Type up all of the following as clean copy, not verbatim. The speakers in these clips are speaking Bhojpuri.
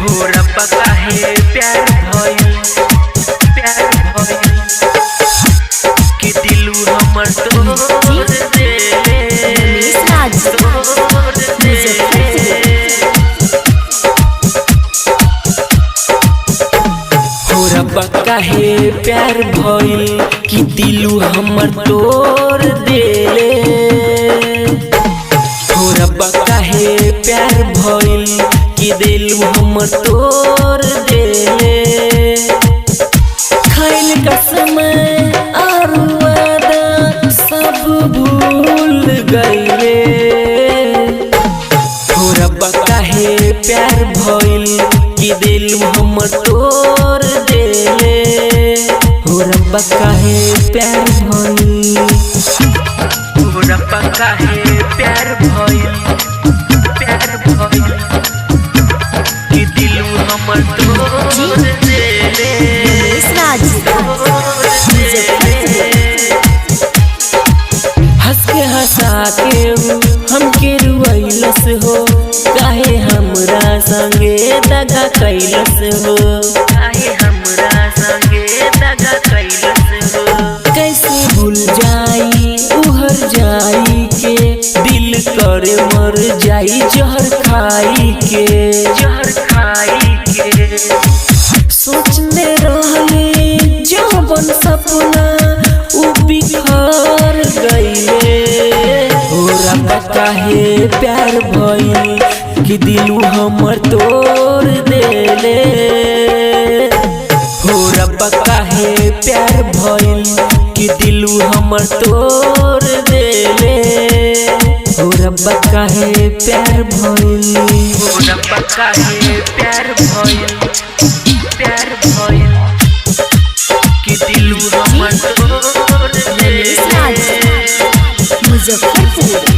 हो रब्बा काहे प्यार भइल, प्यार भइल कि दिलू हमर तोड़ देले, रमेश राज, तोड़ देले। हो रब्बा काहे प्यार भइल कि दिलू हमर तोड़ देले। हो रब्बा काहे प्यार भइल कि दिलू हमर तोड़ देले। खैल कसम आर वादा सब भूल गईले। हो रब्बा काहे प्यार भइल कि दिल हमर तोड़ देले। हो रब्बा काहे प्यार भइल, हो रब्बा काहे प्यार भइल, प्यार भइल कि दिल हमर तोड़ देले, रमेश राज, तोड़ देले। हंस के हंसा के ऊ हमके रुआइलस हो, काहे हमरा संगे दगा कैलस हो, काहे हमरा संगे दगा कैलस हो। कैसे भूल जाई उहर जाई के, दिल करे मर जाई जहर खाई के, जहर खाई के। सोचने रहले जवन सपना उ बिखर गईले। हो रब्बा काहे प्यार भइल कि दिलू हमर तोड़ देले। हो रब्बा काहे प्यार भइल कि दिलू हमर तोड़ देले। हो रब्बा काहे प्यार भइल, हो रब्बा काहे प्यार भइल, प्यार भइल कि दिलू हमर तोड़ रमेश राज, देले। मुजफ्फरपुर।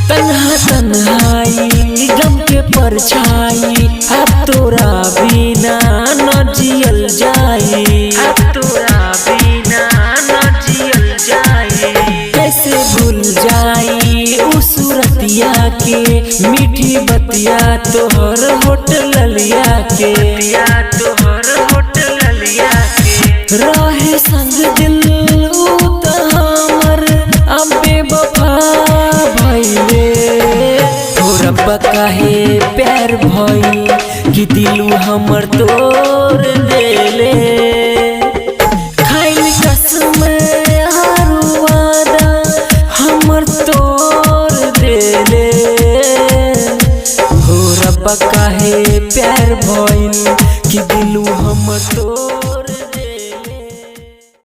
तन्हा तन्हाई गम के परछाई अब तोरा बिना न जियल जाई, अब तोरा बिना न जियल जाई। कैसे भूल जाई उ सूरतिया के, मीठी बतिया तोहर होटल लिया के, तोहर होटल लिया के। रहे संग दिल उ त हमर अब बेवफा भइले। हो रब्बा काहे प्यार भइल कि दिलू हमर तोड़ देले। खैल कसम आर वादा हमर तोड़ देले। हो रब्बा काहे प्यार भइल कि दिलू हमर तोड़